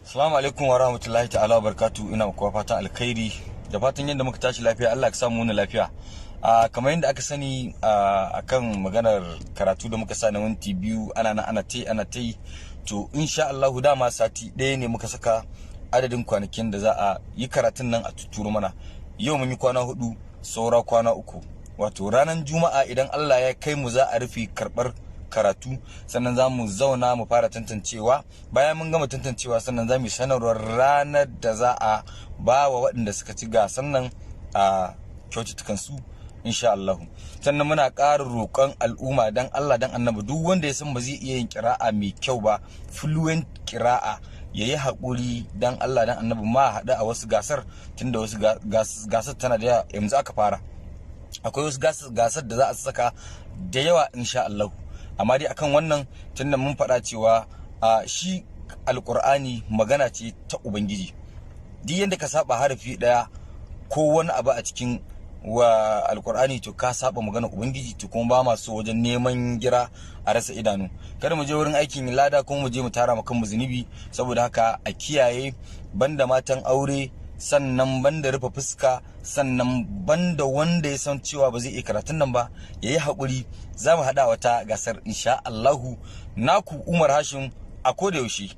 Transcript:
Assalamu alaikum wa rahmatullahi ta'ala wa barkatu. Ina kuwa fatan alkhairi da fatan yadda muka tashi lafiya, Allah ka samu wani lafiya. Kamar yadda aka sani, akan maganar karatu da muka sa na minti 2, ana na ana ta ana ta yi. To, insha Allah dama sati ɗaya ne muka saka adadin kwanakin da za a yi karatun nan a tuturo mana. Yau mun yi kwana 4, saura kwana 3. Wato ranar Juma'a, idan Allah ya kai mu, za a rufe karɓar karatu. Sannan za mu zauna mu fara tantancewa. Bayan mun gama tantancewa, sannan za mu yi sanarwar ranar da za a ba wa waɗanda suka ci gasan nan a kyaututtukan su, insha Allah. Sannan muna ƙara roƙon al'umma, dan Allah dan Annabi, duk wanda ya san ba zai iya yin kira'a mai kyau ba, fluent kira'a, ya yi haƙuri, dan Allah dan Annabi, ma haɗu a wasu gasar, tunda wasu gasar tana da yanzu aka fara. Akwai wasu gasar da za a saka da yawa, insha Allah. Amma dai akan wannan, tunda mun faɗa cewa shi Alƙur'ani magana ce ta Ubangiji, duk yadda ka saba harafi ɗaya ko wani abu a cikin wa Alƙur'ani, to ka saba magana Ubangiji. To kuma ba ma so wajen neman gira a rasa idanu. Kada mu je wurin aikin lada kuma mu je mu tara kanmu zunubi. Saboda haka a kiyaye, banda matan aure, sannan banda rufe fuska, sannan banda wanda ya san cewa ba zai iya karatun nan ba, ya yi haƙuri. Za mu haɗa wata gasar, insha Allahu. Naku Umar Hashim a koda yaushe.